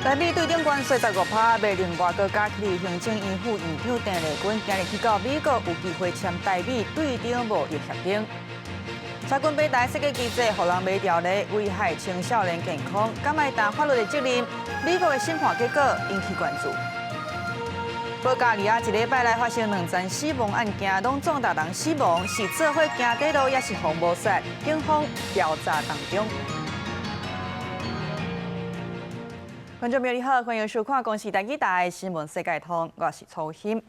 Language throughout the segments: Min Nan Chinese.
台美對等關稅15趴，袂另外閣加起。行政院副院長鄭麗君今日去到美國，有機會簽台美對等貿易協定。車軍平台設計機制，予人袂牢咧，危害青少年健康，敢愛擔法律的責任？美國的審判結果引起關注。保加利亞一禮拜內發生兩宗死亡案件，攏總六人死亡，是做伙行短路，抑是予謀殺？警方調查當中。觀眾朋友你好，歡迎收看《公視台語台新聞世界通》，我是楚欣。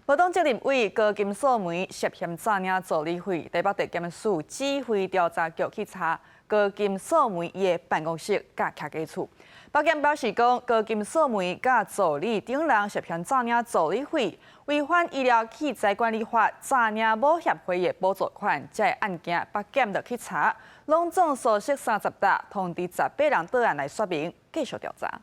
無黨籍立委高金素梅涉嫌詐領助理費，台北地檢署指揮調查局去查高金素梅伊的辦公室佮徛家厝。北檢表示講，高金素梅佮助理等人涉嫌詐領助理費，違反醫療器材管理法，詐領某協會的補助款，這个案件北檢就去查，攏總搜索30搭，通知18人到案來說明，繼續調查。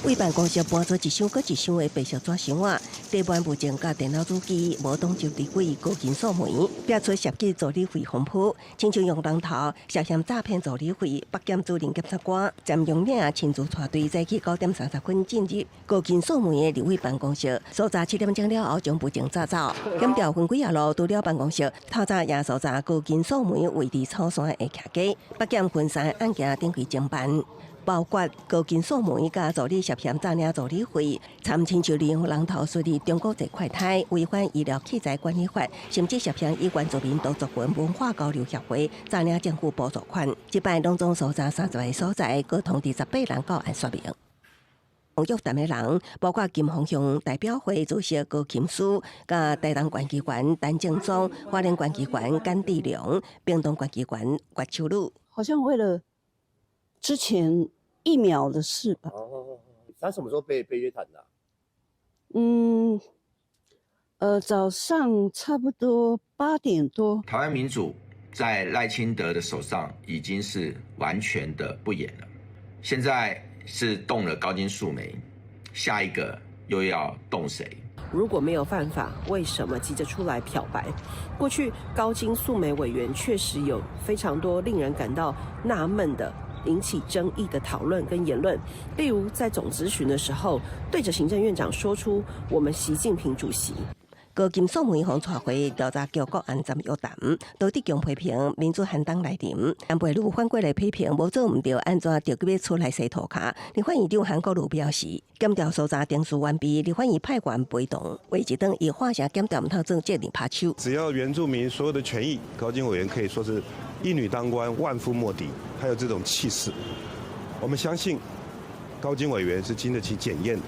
佇辦公室搬出一箱閣一箱的白色紙箱仔，地板物證佮電腦主機，無黨籍立委高金素梅，爆出涉及助理費風波，親像用人頭涉嫌詐騙助理費，北檢主任檢察官詹榮領親自帶隊早起9點30分進入高金素梅的立委辦公室，搜查7點鐘了後將物證帶走。檢調分幾仔路，除了辦公室，透早也搜查高金素梅位佇草山的徛家，北檢分三案件展開偵辦。包括高金素梅佮助理涉嫌詐領助理費，參親像利用人頭設立中國籍快胎，違反醫療器材管理法，甚至涉嫌以原住民族族群文化交流協會詐領政府補助款。這擺攏總搜查30個所在，閣通知18人到案說明。約談的人包括金峰鄉代表會主席高琴書、佮台東縣議員陳正宗、花蓮縣議員簡志龍、屏東縣議員郭秋女。好像為了之前疫苗的事吧。哦，他什麼時候被約談的？早上差不多8點多。台灣民主在賴清德的手上已經是完全的不演了，現在是動了高金素梅，下一個又要動誰？如果沒有犯法，為什麼急着出來漂白？過去高金素梅委員確實有非常多令人感到納悶的、引起爭議的討論跟言論，例如在總質詢的時候，對着行政院長說出“我們習近平主席”。高金素梅予帶回調查局國安站約談，羅致光批評民主寒冬來臨，陳佩茹反過來批評無做毋著，按怎著閣欲出來洗塗跤？立法院長韓國瑜表示，檢調搜查程序完畢，立法院派員陪同，話一轉伊化成檢調毋通做政治拍手。只要原住民所有的權益，高金委員可以說是一女當關，萬夫莫敵，還有這種氣勢，我們相信高金委員是經得起檢驗的。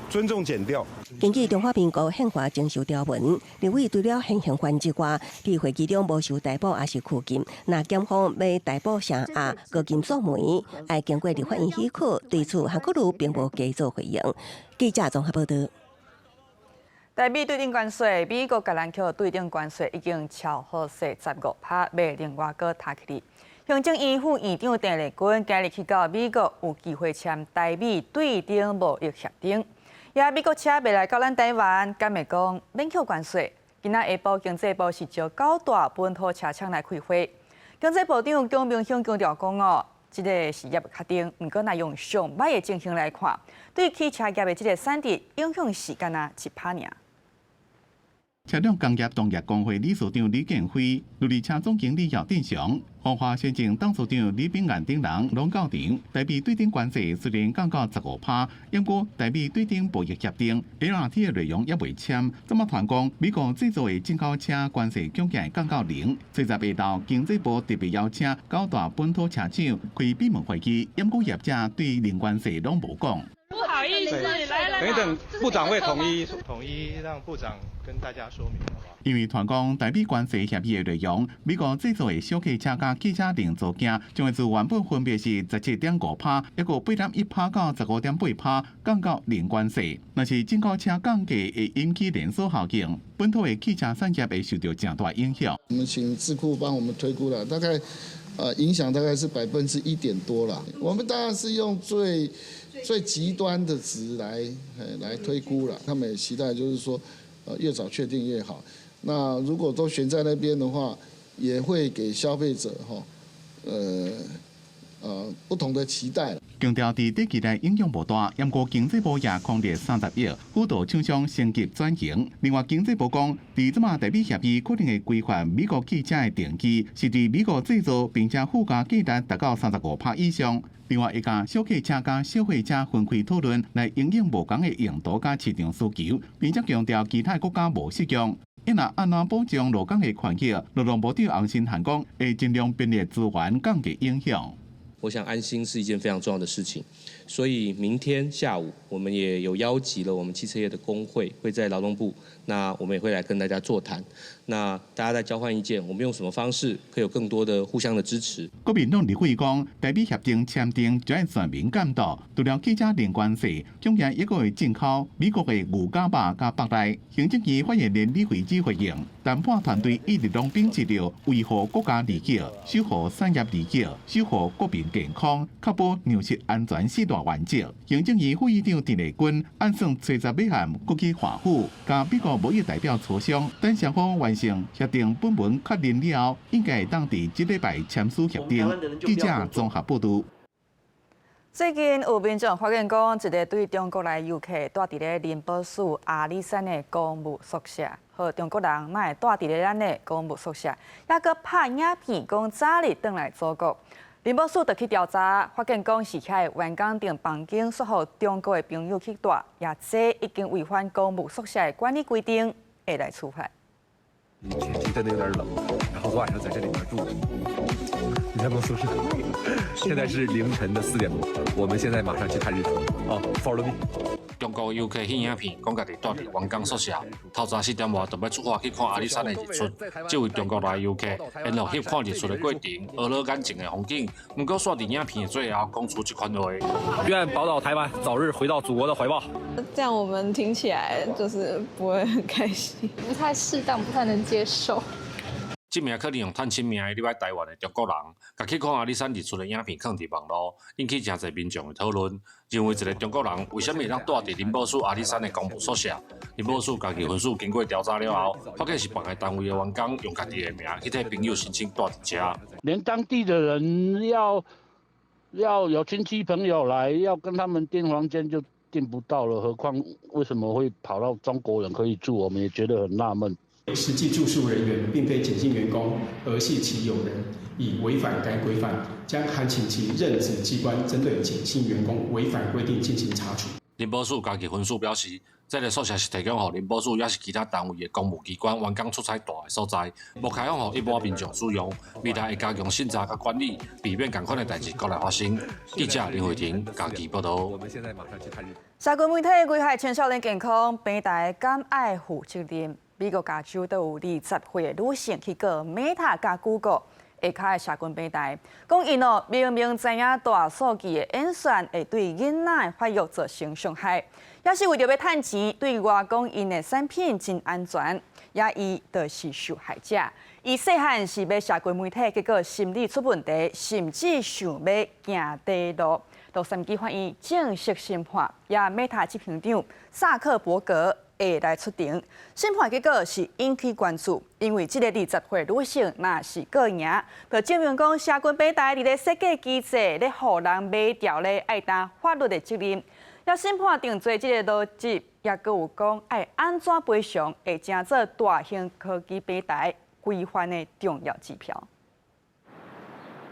尊重檢調。根據中華民國憲法徵收條文，立委除了現行犯之外，佇會期中無受逮捕抑是拘禁，若檢方欲逮捕聲押高金素梅，愛經過立法院許可。對此，韓國瑜並無加做回應。記者綜合報道。台美對等關稅，美國共咱扣對等關稅已經超好勢15趴，袂另外閣提起來。行政院副院長鄭麗君今日去到美國，有機會簽台美對等貿易協定。也美國車袂來到咱台灣，敢會講免扣關稅？今仔下晡經濟部是召九大本土車廠來開會。經濟部長蔣明雄強調講哦，這个是猶未確定，毋過若用上䆀的情形來看，對汽車業的這个產值影響是干焦1趴爾。車輛工業同業公會理事長李建輝、勞力車總經理姚振祥、鴻華先進董事長李炳元等人攏到場，台美對等關稅雖然降到15趴，毋過台美對等貿易協定 ART 的內容猶未簽，這馬傳講美國製造的進口車關稅恐驚會降到零。這十下晝，經濟部特別邀請九大本土車廠開閉門會議，毋過業者對零關稅攏無講。不好意思，來來等一等，部長會統一統一讓部長跟大家說明，好不好？因為傳講台美關稅協議的內容，美國製造的小客車佮汽車零組件將會自原本分別是17.5趴，抑閣8.1趴到15.8趴，降到零關稅。若是進口車降價會引起連鎖效應，本土的汽車產業會受到誠大影響。我們請智庫幫我們推估了，大概影響大概是1%多啦。我們當然是用最最極端的值來推估了，他們也期待就是說，越早確定越好。那如果都懸在那邊的話，也會給消費者哈，不同的期待。強調佇短期內影響無大，毋過經濟部也空列30億，輔導廠商升級轉型。另外，經濟部講，佇這馬台美協議可能會規範美國汽車的登記，是佇美國製造，並且附加價值達到35趴以上。另外，會共小客車佮小貨車分開討論，來因應無仝的用途佮市場需求，並且強調其他國家無適用。伊若按怎保障勞工的權益？勞動部長洪申翰講，會盡量便利資源降低影響。我想安心是一件非常重要的事情，所以明天下午我們也有邀集了我們汽車業的工會，會在勞動部，那我們也會來跟大家座談，那大家在交換意見，我們用什麼方式可以有更多的互相的支持。國民黨立委講，台美協定簽訂就愛全民監督，除了汽車零關稅，恐驚抑閣會進口美國的牛絞肉佮腹內。行政院發言人李慧芝回應，談判團隊一直攏秉持著維護國家利益、守護產業利益、守護國民健康、確保糧食安全四大原則。行政院副院長鄭麗君按算初十尾函閣去華府，佮美國貿易代表磋商，等雙方完成協定本文確認了後，應該會當佇這禮拜簽署協定。記者綜合報導。最近有民眾發現講，一个對中國來遊客蹛佇咧林寶士阿里山的公務宿舍，予中國人哪會蹛佇咧咱的公務宿舍，抑閣拍影片講早日轉來祖國。林寶士就去調查，發現講是遐的員工訂房間，煞予中國的朋友去蹛，也這已經違反公務宿舍的管理規定，會來處罰。天氣真的有點冷，然後昨晚上在這裡面住。你看我宿舍，現在是凌晨的4點多，我們現在馬上去看日出。哦，Follow me。中國遊客翕影片，講家己蹛佇員工宿舍，透早四點外就欲出發去看阿里山的日出。這位中國來遊客沿路翕看日出的過程，呵咾眼前的風景。毋過煞佇影片的最後講出這款話：願寶島台灣早日回到祖國的懷抱。這樣我們聽起來就是不會很開心，不太適當，不太能接受。這名可能用探親名義入來台灣的中國人，共去看阿里山日出的影片囥佇網路，引起誠濟民眾的討論，認為一个中國人為啥物會當蹛佇林寶士阿里山的公務宿舍？林寶士家己分署經過調查了後，發現是別个單位的員工用家己的名去替朋友申請蹛佇遮。連當地的人要有親戚朋友來，要跟他們訂房間就訂不到了，何況為什麼會跑到中國人可以住？我們也覺得很納悶。實際住宿人員並非簡姓員工，而係其友人，已違反該規範，將函請其任職機關針對簡姓員工違反規定進行查處。林寶士家己分署表示，這个宿舍是提供予林寶士，抑是其他單位的公務機關員工出差蹛的所在，無開放予一般民眾使用。未來會加強審查佮管理，避免仝款的代誌閣來發生。記者林慧婷家己報道。我們現在馬上去看日。社群媒體危害青少年健康，平台敢愛負責任。美國加州都有20歲的女性去告 Meta 佮 Google 下跤的社群平台，講𪜶哦明明知影大數據的演算會對囡仔的發育造成傷害，也是為著欲趁錢，對外講𪜶的產品真安全，也伊就是受害者。伊細漢是買社群媒體，結果心理出問題，甚至想欲行短路。洛杉磯法院正式審判，也 Meta 執行長薩克伯格會來出庭。審判結果是引起關注，因為這个20歲女性若是告贏，就證明講社群平台佇咧設計機制咧，予人買掉咧，愛擔法律的責任。也審判定罪這个邏輯，也閣有講愛按怎賠償，會成做大型科技平台規範的重要指標。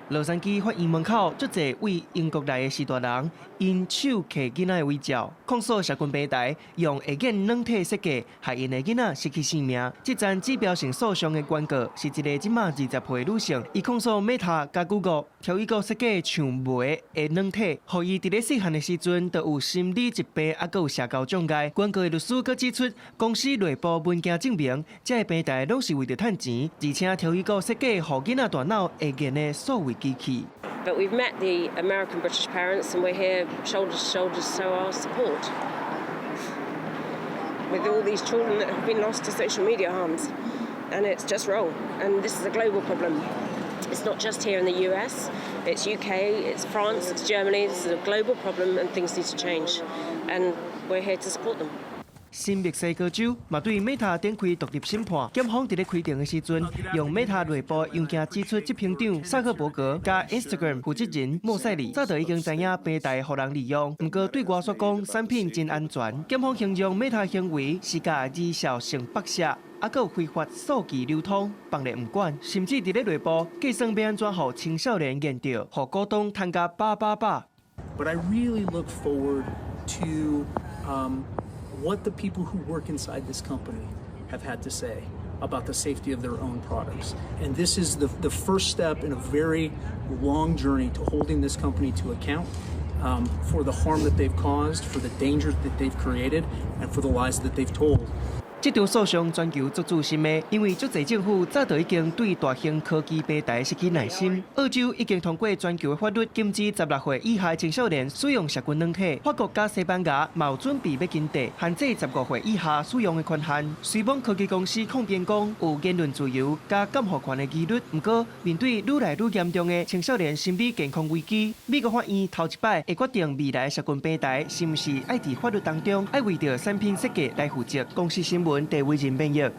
洛杉磯法院門口，足濟位英國來的序大人，𪜶手提囡仔的遺照，控訴社群平台用會演軟體設計，害𪜶的囡仔失去性命。這場指標性訴訟的原告是一个這馬20歲女性，伊控訴 Meta 佮 Google 挑一個設計像煤的軟體，予伊佇咧細漢的時陣就有心理疾病，猶閣有社交障礙。原告的律師閣指出，公司內部文件證明，這个平台攏是為著趁錢，而且挑一個設計予囡仔大腦會演的數位機器。 But we've met the American British parents and we're here shoulder to shoulder to show our support with all these children that have been lost to social media harms. And it's just wrong. And this is a global problem. It's not just here in the US, it's UK, it's France, it's Germany. This is a global problem and things need to change. And we're here to support them. 新墨西哥州嘛對 Meta 展開獨立審判。檢方佇咧開庭的時陣，用 Meta 內部郵件指出執行長薩克伯格佮 Instagram 負責人莫塞里早就已經知影平台予人利用，毋過對外煞講產品真安全。檢方形容 Meta 行為是共兒少性剝削，猶閣有非法數據流通，放咧毋管，甚至佇咧內部計算欲按怎予青少年研著，予股東趁甲飽飽飽。 But I really look forward to what the people who work inside this company have had to say about the safety of their own products. And this is the first step in a very long journey to holding this company to account for the harm that they've caused, for the dangers that they've created, and for the lies that they've told. 這場訴訟全球足注心的，因為足濟政府早就已經對大型科技平台失去耐心。澳洲已經通過全球的法律，禁止16歲以下青少年使用社群軟體。法國佮西班牙嘛有準備欲跟綴，限制15歲以下使用的權限。雖罔科技公司抗辯講有言論自由佮監護權的疑慮，毋過面對愈來愈嚴重的青少年心理健康危機，美國法院頭一擺會決定未來社群平台是毋是愛佇法律當中愛為著產品設計來負責。公視新聞鄭偉仁編譯。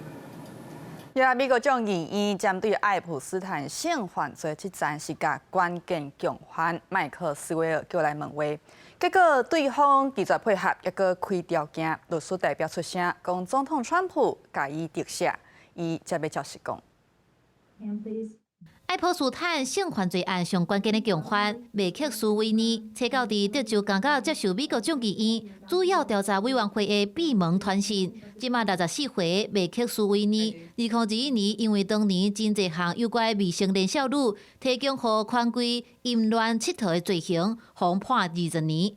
呀，美國眾議院針對愛普斯坦性犯罪這戰是共關鍵共犯麥克斯韋爾叫來問話，結果對方拒絕配合，猶閣開條件，律師代表出聲，講總統川普共伊特赦，伊才欲照實講。愛潑斯坦性犯罪案上關鍵的共犯麥克斯維尼，冊九佇德州監獄接受美國眾議院主要調查委員會的閉門傳訊。這馬64歲麥克斯維尼，2021年因為當年真濟項有關未成年少女提供予權貴淫亂𨑨迌的罪行，予判20年。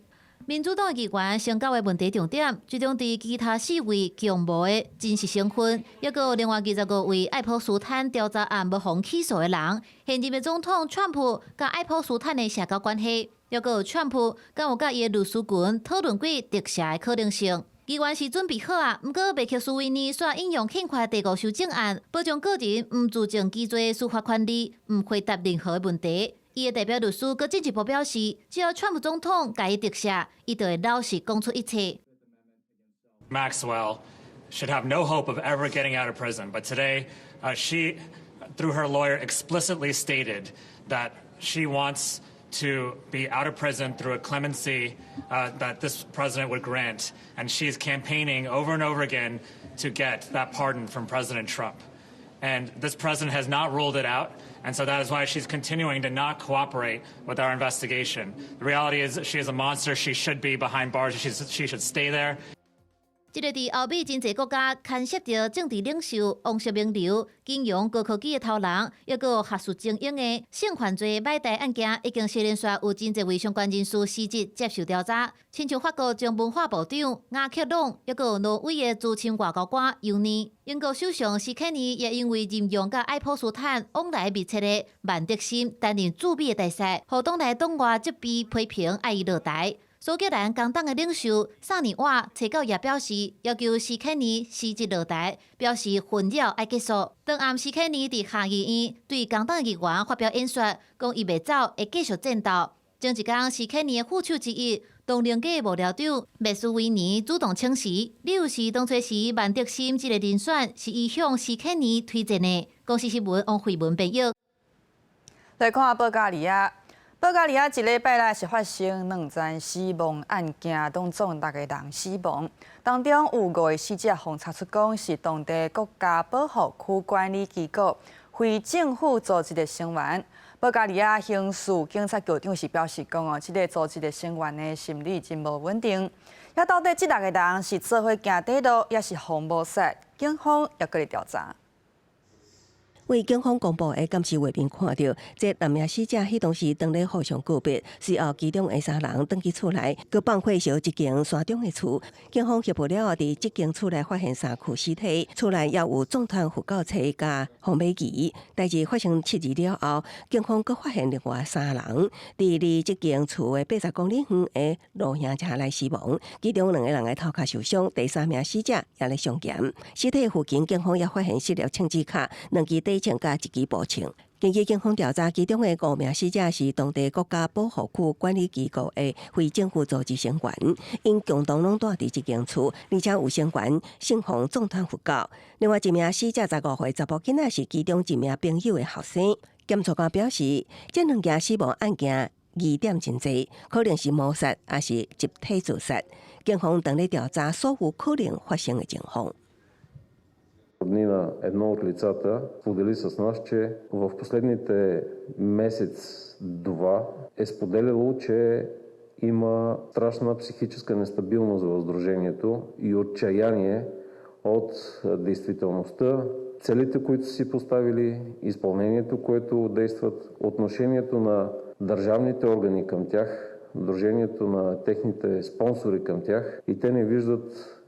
民主黨議員先交的問題重點，集中佇其他四位共謀的真實身份，抑閣有另外25位愛潑斯坦調查案無予起訴的人，現任的總統川普佮愛潑斯坦的社交關係，抑閣有川普敢有佮伊的律師群討論過特赦的可能性。議員是準備好啊，毋過麥克斯維尼煞引用憲法第五修正案，保障個人毋自證其罪的司法權利，毋回答任何問題。伊的代表律師閣進一步表示，只要川普總統共伊特赦，伊就會老實講出一切。 Maxwell should have no hope of ever getting out of prison, but today, she, through her lawyer, explicitly stated that she wants to be out of prison through a clemency that this president would grant, and she's campaigning over and over again to get that pardon from President Trump. And this president has not ruled it out, and so that is why she's continuing to not cooperate with our investigation. The reality is she is a monster. She should be behind bars. She should stay there. 這個佇歐美真濟國家牽涉著政治領袖、王室名流、金融高科技的頭人，抑閣有學術精英的性犯罪買台案件，已經是連續有真濟位相關人士辭職接受調查。親像法國前文化部長雅克朗，抑閣有挪威的資深外交官尤尼。英國首相施凱尼也因為任用佮愛潑斯坦往來密切的曼德森擔任駐美的大使，予黨內黨外責備批評愛伊落台。蘇格蘭工黨的領袖薩尼瓦冊九也表示，要求施凱尼辭職落台，表示紛擾愛結束。當暗施凱尼佇下議院對工黨議員發表演說，講伊袂走，會繼續戰鬥。前一工施凱尼的副手之一，唐寧街幕僚長麥斯維尼主動請辭，理由是當初時曼德森這個人選是伊向施凱尼推薦的。公視新聞王慧文編譯。來看保加利亞。保加利亞這禮拜來是發生兩宗死亡案件，攏總六個人死亡，當中有五個死者予查出講是當地國家保護區管理機構非政府組織的成員。保加利亞刑事警察局長是表示講哦，這個組織的成員的心理真無穩定。遐到底這六個人是做伙行短路，抑是予謀殺？警方猶閣咧調查。為警方公布的監視畫面看著，這兩名死者彼當時當咧互相告別，隨後其中的三人轉去厝內，閣放火燒一間山中的厝。警方協助了後，佇這間厝內發現三具屍體，厝內也有藏傳佛教冊佮防火旗。代誌發生七日了後，警方閣發現另外三人佇離這間厝的80公里遠的露營車內死亡，其中兩個人的頭殼受傷，第三名死者也咧傷嚴。屍體附近，警方也發現四粒槍支卡、兩支短槍佮一支步槍。根據警方調查，其中的五名死者是當地國家保護區管理機構的非政府組織成員，𪜶共同攏蹛佇這間厝，而且有成員信奉藏傳佛教。另外一名死者15歲查埔囡仔是其中一名朋友的後生。檢察官表示，這兩件死亡案件疑點真濟，可能是謀殺，抑是集體自殺。警方正咧調查所有可能發生的情況。 Роднина едно от лицата сподели с нас, че в последните месец-два е споделяло, че има страшна психическа нестабилност в сдружението и отчаяние от действителността, целите, които са си поставили, изпълнението, което действат, отношението на държавните органи към тях, сдружението на техните спонсори към тях и те не виждат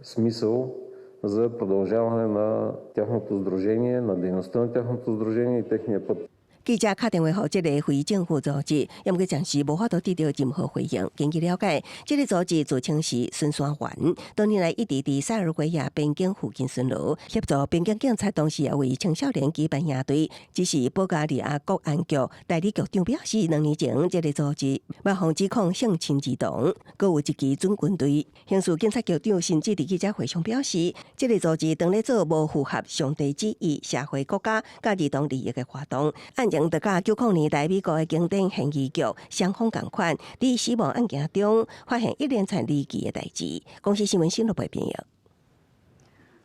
смисъл за продължаване на тяхното сдружение, на дейността на тяхното сдружение и техния път. 記者敲電話予這个非政府組織，毋過暫時無法度得到任何回應。根據了解，這个組織自稱是巡山員，多年來一直佇塞爾維亞邊境附近巡邏，協助邊境警察，同時也為青少年舉辦營隊。只是保加利亞國安局代理局長表示，2年前這个組織嘛予指控性侵兒童，閣有一支準軍隊。刑事警察局長甚至佇記者會上表示，這个組織當咧做無符合上帝旨意、社會、國家佮兒童利益的活動。案情就佮90年代美國的經典懸疑劇雙方仝款，佇死亡案件中發現一連串離奇的代誌。公視新聞新聞部編譯。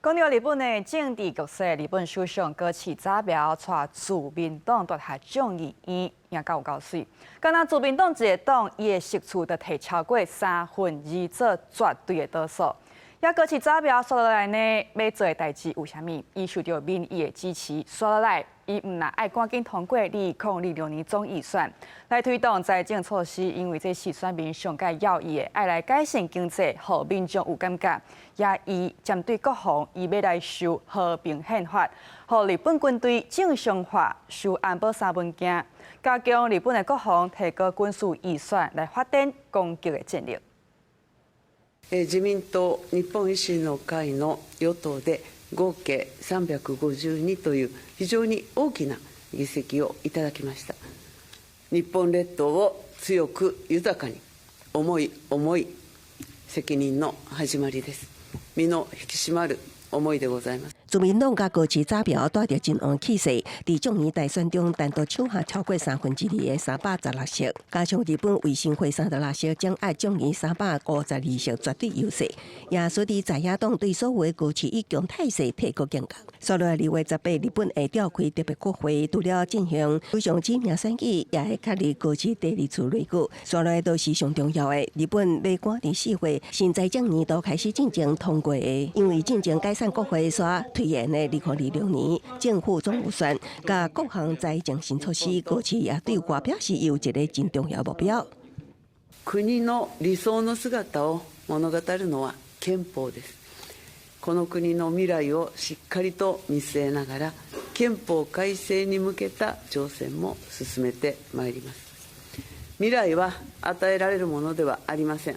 講到日本的政治局勢，日本首相高市早苗帶自民黨奪下眾議院，贏夠有夠媠。敢若自民黨一个黨，伊的席次就提超過三分二做絕對的多數。也高市早苗紲落來呢，欲做的代誌有啥物？伊受著民意的支持，紲落來，伊毋但愛趕緊通過2026年總預算，來推動財政措施，因為這是選民上蓋要伊的，愛來改善經濟，予民眾有感覺。也伊針對國防，伊欲來修和平憲法，予日本軍隊正常化，修安保三文件，加強日本的國防，提高軍事預算，來發展攻擊的戰力。自民党、日本維新の会の与党で合計352という非常に大きな議席をいただきました。日本列島を強く豊かに、重い重い責任の始まりです。身の引き締まる思いでございます。自民黨佮高市早苗帶著真旺氣勢，佇眾議大選中單獨搶下超過三分之二的316席，加上日本維新會36席，掌握眾議352席絕對優勢，也使得在野黨對所謂高市以強態勢提高警覺。紲落來2月18，日本會召開特別國會，除了進行首相指名選舉，也會確立高市第二次內閣。紲落來都是上重要的，日本欲趕佇4月新財政年度開始進前通過的，因為進前解散國會所推延的2026年政府總預算，佮各項財政新措施，高市也對外表示有一个真重要目標。国の理想の姿を物語るのは憲法です。この国の未来をしっかりと見据えながら、憲法改正に向けた挑戦も進めてまいります。未来は与えられるものではありません。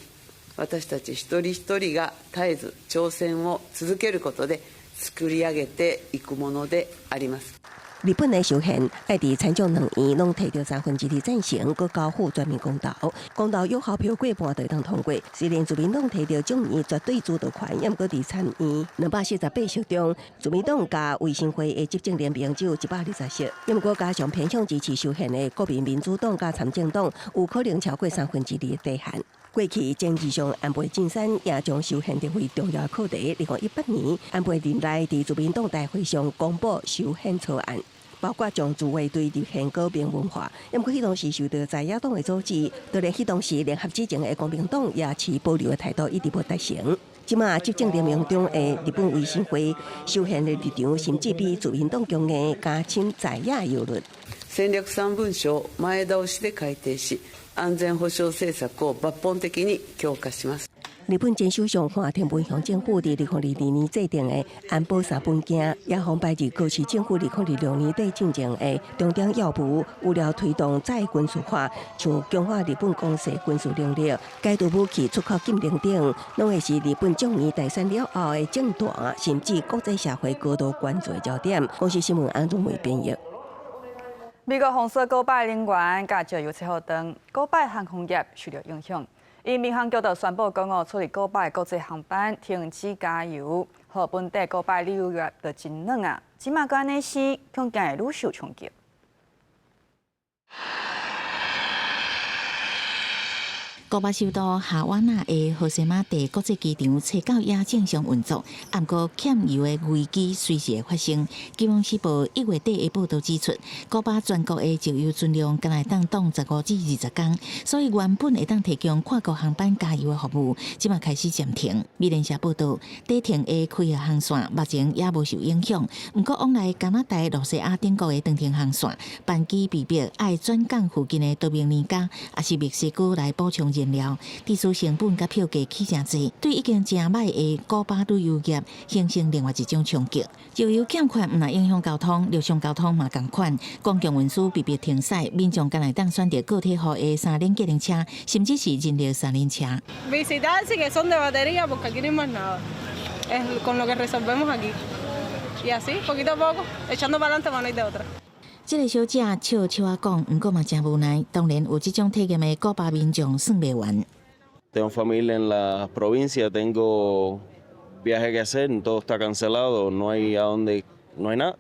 私たち一人一人が絶えず挑戦を続けることで作り上げていくものであります。日本的修憲愛佇參眾兩院攏提著三分之二贊成，閣交付全民公投，公投有效票過半就會當通過。雖然自民黨提著眾議絕對主導權，毋過佇參院248席中，自民黨佮維新會的執政聯盟只有120席，毋過加上偏向支持修憲的國民民主黨佮參政黨，有可能超過三分之二的底線。過去前首相安倍晉三也將修憲定為重要課題。2018年，安倍任內佇自民黨大會上公布修憲草案，包括將自衛隊立憲閣明文化。毋過彼當時受到在野黨的阻止，就連彼當時聯合執政的公明黨也持保留的態度，一直無達成。這馬執政聯盟中的日本維新會修憲的立場，甚至比自民黨強硬，加深在野憂慮。戦略三文書を前倒しで改定し、安全保障政策を抜本的に強化します。日本前首相岸田文雄政府佇2022年制定的安保三本鏡，也予擺佇高市政府2026年底進前的重點要務，有了推動再軍事化，像強化日本攻勢軍事能力、解除武器出口禁令等，攏會是日本眾議大選了後的政壇，甚至國際社會高度關注的焦點。公視新聞安宗梅編譯。美國封鎖古巴能源佮石油切予斷，古巴航空業受著影響。𪜶民航局就宣布講哦，處佇古巴的國際航班停止加油，予本地古巴旅遊業就真軟啊！這馬閣按呢死，恐驚會愈受衝擊。古巴首都哈瓦那的荷西馬蒂國際機場初九也正常運作，毋過欠油的危機隨時會發生。金融時報1月底的報導指出，古巴全國的石油存量干焦會當擋15至20工，所以原本會當提供跨國航班加油的服務，這馬開始暫停。美聯社報導，短程的開合航線目前也無受影響，毋過往來加拿大、露西亞等國的長程航線，班機被迫愛轉降附近的多明尼加，抑是墨西哥來補充燃料，致使成本佮票價起誠濟，對已經誠䆀的古巴旅遊業形成另外一種衝擊。石油欠缺毋但影響交通，陸上交通嘛仝款，公共運輸被迫停駛，民眾干焦會當選擇個體戶的三輪計程車，甚至是人力三輪車。 Visitar sí que son de batería porque aquí no hay más nada. Es con lo que resolvemos aquí. Y así, poquito a poco, echando para adelante para no hay de otra. 這个小姐笑笑仔講，毋過嘛誠無奈，當然有這種體驗的古巴民眾算袂完。 Tengo familia en la provincia, tengo viaje que hacer, todo está cancelado, no hay a dónde, no hay nada.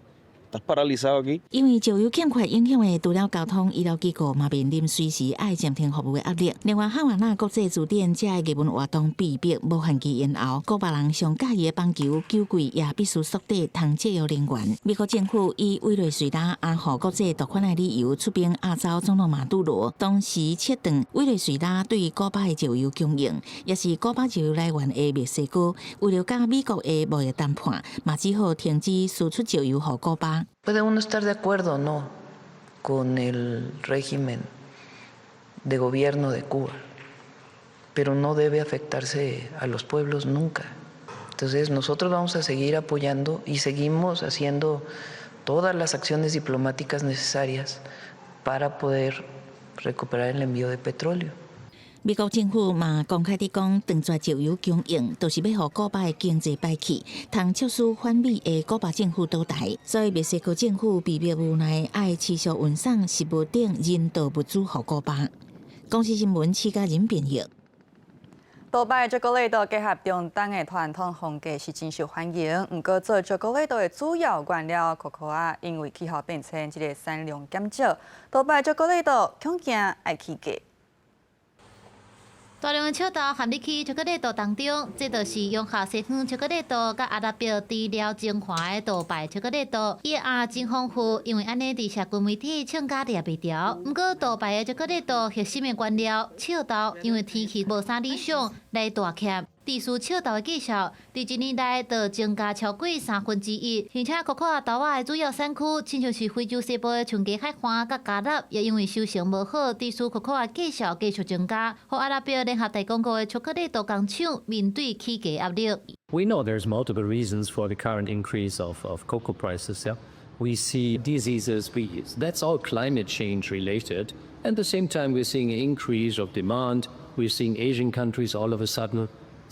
Estás paralizado aquí。因為石油欠缺影響的，除了交通、醫療機構嘛面臨隨時愛暫停服務的壓力。另外，哈瓦那國際書展這个藝文活動被迫無限期延後，古巴人上佮意的棒球球季也必須縮短，通節約能源。美國政府以委內瑞拉阿予國際毒販的理由出兵壓走總統馬杜羅，同時切斷委內瑞拉對古巴的石油供應，也是古巴石油來源的墨西哥，為著佮美國的貿易談判，嘛只好停止輸出石油予古巴。 Puede uno estar de acuerdo o no con el régimen de gobierno de Cuba, pero no debe afectarse a los pueblos nunca. Entonces nosotros vamos a seguir apoyando y seguimos haciendo todas las acciones diplomáticas necesarias para poder recuperar el envío de petróleo. 美國政府嘛公開佇講，斷絕石油供應，就是欲予古巴的經濟歹去，通促使反美的古巴政府倒台。所以墨西哥政府被逼無奈，愛持續運送食物等人道物資予古巴。公視新聞，施嘉仁編譯。杜拜朱古力豆結合中東的傳統風格是真受歡迎。毋過做朱古力豆的主要原料可可仔，因為氣候變遷，這个產量減少，杜拜朱古力豆恐驚愛起價。大量的笑豆含入去巧克力豆當中，這就是融合西方巧克力豆佮阿拉伯豬料精華的杜拜巧克力豆。伊的餡真豐富，因為按呢佇社群媒體唱甲掠袂牢。毋過杜拜的巧克力豆核心的原料笑豆，因為天氣無啥理想，來大欠。致使笑豆的價數，佇一年內就增加超過三分之一。而且可可豆仔的主要產區，親像是非洲西部的長加海岸佮加納，也因為收成無好，致使可可仔價數繼續增加，予阿拉伯聯合大公國的巧克力豆工廠面對起價壓力。 We know there's multiple reasons for the current increase of cocoa prices. Yeah? We see diseases, that's all climate change related. At the same time, we're seeing an increase of demand. We're seeing Asian countries all of a sudden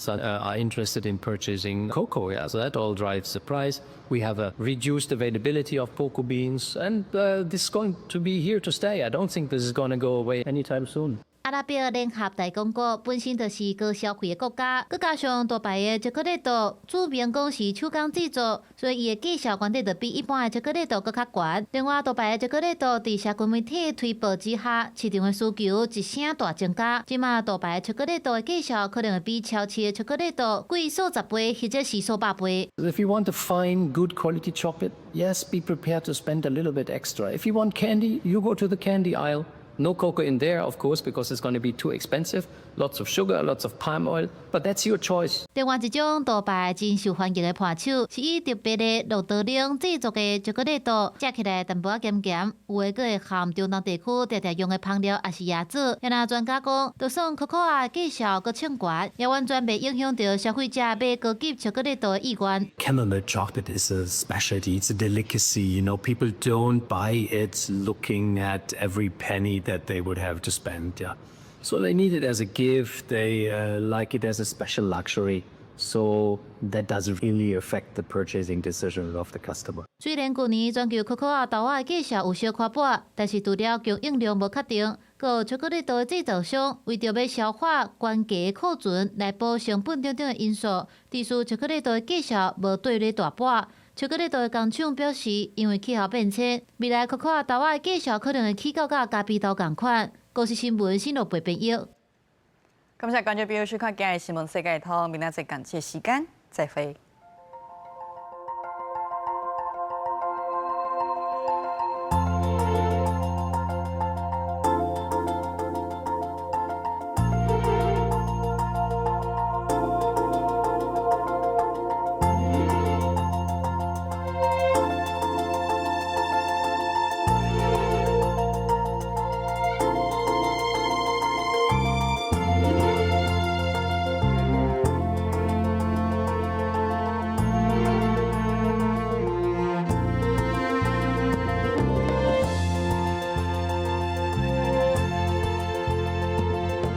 are interested in purchasing cocoa. Yeah, so that all drives the price. We have a reduced availability of cocoa beans, and this is going to be here to stay. I don't think this is going to go away anytime soon. 阿拉伯聯合大公國本身就是高消費的國家，閣加上杜拜的巧克力豆，註明講是手工製作，所以伊的價數原底就比一般的巧克力豆閣較懸。另外，杜拜的巧克力豆佇社群媒體推報之下，市場的需求一聲大增加。這馬杜拜的巧克力豆的價數可能會比超市的巧克力豆貴數十倍，或者是數百倍。 If you want a fine, good quality chocolate, yes, be prepared to spend a little bit extra. If you want candy, you go to the candy aisle. No cocoa in there, of course, because it's going to be too expensive. Lots of sugar, lots of palm oil, but that's your choice. 另外一種杜拜真受歡迎的伴手，是以特別的綠豆奶製作的巧克力豆，食起來淡薄仔鹹鹹，有的閣會含中東地區常常用的香料，抑是椰子。若專家講，就算可可仔價數閣衝懸，也完全袂影響著消費者買高級巧克力豆的意願。 Camel chocolate is a specialty, it's a delicacy. People don't buy it looking at every penny that they would have to spend. Yeah. So they need it as a gift, they like it as a special luxury. So that doesn't really affect the purchasing decision of the customer. 雖然舊年全球可可仔豆仔的價數有小可撥，但是除了供應量無確定，閣有巧克力豆的製造商為著欲消化懸低的庫存來補成本等等的因素，致使巧克力豆的價數無綴咧大撥。巧克力豆的工廠表示，因為氣候變遷，未來可可仔豆仔的價數可能會起到佮咖啡豆仝款。公視新聞新羅貝編譯。感謝觀眾朋友收看今日新聞世界通，明仔載仝這時間再會。